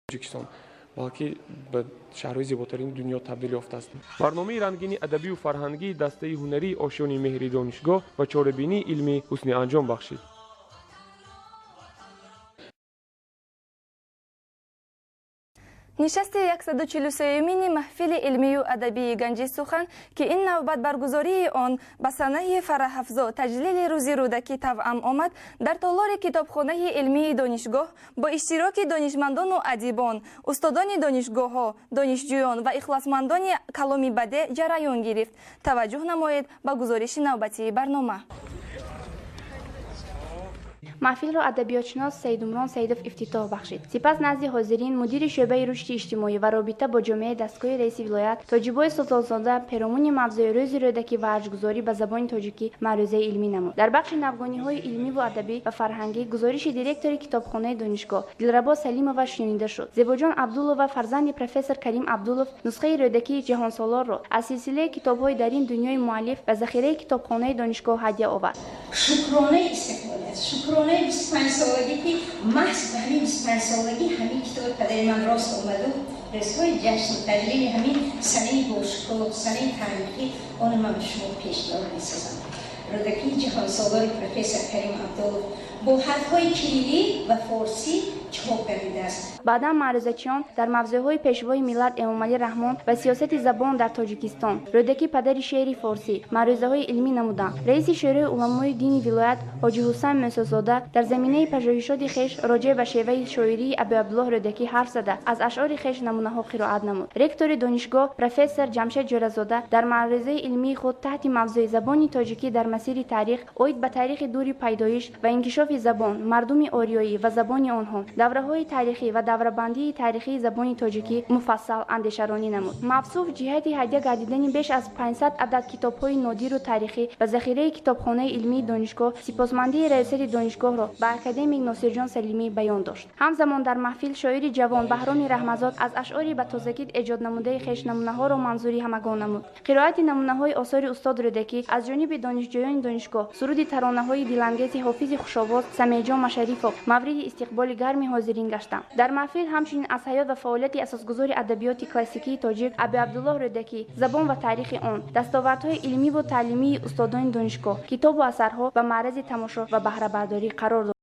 Тоҷикистон, балки ба шаҳрҳои зеботарини дунё табдил ёфтааст. Барномаи рангини адабию фарҳангии дастаи ҳунарии Ошёни меҳри донишгоҳ ва чорабинии илмӣ ҳусни анҷом бахшид. Нишасти 143-юмини маҳфили илмию адабии Ганҷи сухан, ки ин навбат баргузории он ба санаи фараҳафзо, таҷлили Рӯзи Рӯдакӣ тавъам омад, дар толори китобхонаи илмии донишгоҳ бо иштироки донишмандону адибон, устодони донишгоҳҳо, донишҷӯён ва ихлосмандони каломи бадеъ ҷараён гирифт. Таваҷҷӯҳ намоед ба гузориши навбатии барнома. Маҳфилро адабиётшинос Саидумрон Саидов ифтитоҳ бахшид. Сипас назди ҳозирин мудири шӯъбаи рушди иҷтимоӣ ва робита бо ҷомеаи дастгоҳи раиси вилоят Тоҷибои Султонзода перомуни мавзӯи Рӯзи Рӯдакӣ ва арҷгузорӣ ба забони тоҷикӣ маърӯзаи илмӣ намуд. Дар бахши навгониҳои илмиву адабӣ ва фарҳангӣ гузориши директори китобхонаи донишгоҳ Дилрабо Салимова шунида шуд. Зебоҷон Абдулова, фарзанди профессор Карим Абдулов, нусхаи Рӯдакии ҷаҳонсолорро аз силсилаи китобҳои Дар ин дунёи муаллиф ба захираи китобхонаи донишгоҳ ҳадя овард. Шукронаи истиқлолият, шукронаи 25-солагӣ, ки маҳз ба ҳамин 25-солагӣ ҳамин китоби падари ман рост омаду рӯзҳои ҷашну таҷлили ҳамин санаи бошукӯҳ, санаи таърихӣ оно ман ба шумо пешниҳод месозам. Рӯдакии ҷаҳонсолори профессор Карим Абдулов бо ҳарфҳои кирилӣ ва форсӣ чоп гардидааст. Баъдан маърӯзачиён дар мавзӯъҳои Пешвои миллат Эмомалӣ Раҳмон ва сиёсати забон дар Тоҷикистон, Рӯдакӣ, падари шеъри форсӣ маърӯзаҳои илмӣ намуданд. Раиси Шӯрои уламои дини вилоят ҳоҷи Ҳусайн Мӯсозода дар заминаи пажӯҳишоти хеш роҷеъ ба шеваи шоирии Абуабдуллоҳ Рӯдакӣ ҳарф зада, аз ашъори хеш намунаҳо қироат намуд. Ректори донишгоҳ профессор Ҷамшед Ҷӯразода дар маърӯзаи илмии худ таҳти мавзӯи Забони тоҷикӣ дар масири таърих оид ба таърихи дури пайдоиш ва инкишофи забон, мардуми ориёӣ ва забони онҳо, давраҳои таърихӣ ва даврабандии таърихии забони тоҷикӣ муфассал андешаронӣ намуд. Мавсуф ҷиҳати ҳадя гардидани беш аз 500 адад китобҳои нодиру таърихӣ ба захираи китобхонаи илмии донишгоҳ сипосмандии раёсати донишгоҳро ба академик Носирҷон Салимӣ баён дошт. Ҳамзамон дар маҳфил шоири ҷавон Баҳроми Раҳмазод аз ашъори ба тозагӣ эҷоднамудаи хеш намунаҳоро манзури ҳамагон намуд. Қироати намунаҳои осори устод Рӯдакӣ аз ҷониби донишҷӯёни донишгоҳ, суруди таронаҳои дилангези ҳофизи хушовоз Самеъҷон Машарифов мавриди истиқболи гарми ҳозирин гаштанд. Дар маҳфил ҳамчунин аз ҳаёт ва фаъолияти асосгузори адабиёти классикии тоҷик Абуабдуллоҳ Рӯдакӣ, забон ва таърихи он, дастовардҳои илмиву таълимии устодони донишгоҳ, китобу асарҳо ба маърази тамошо ва баҳрабардорӣ қарор дод.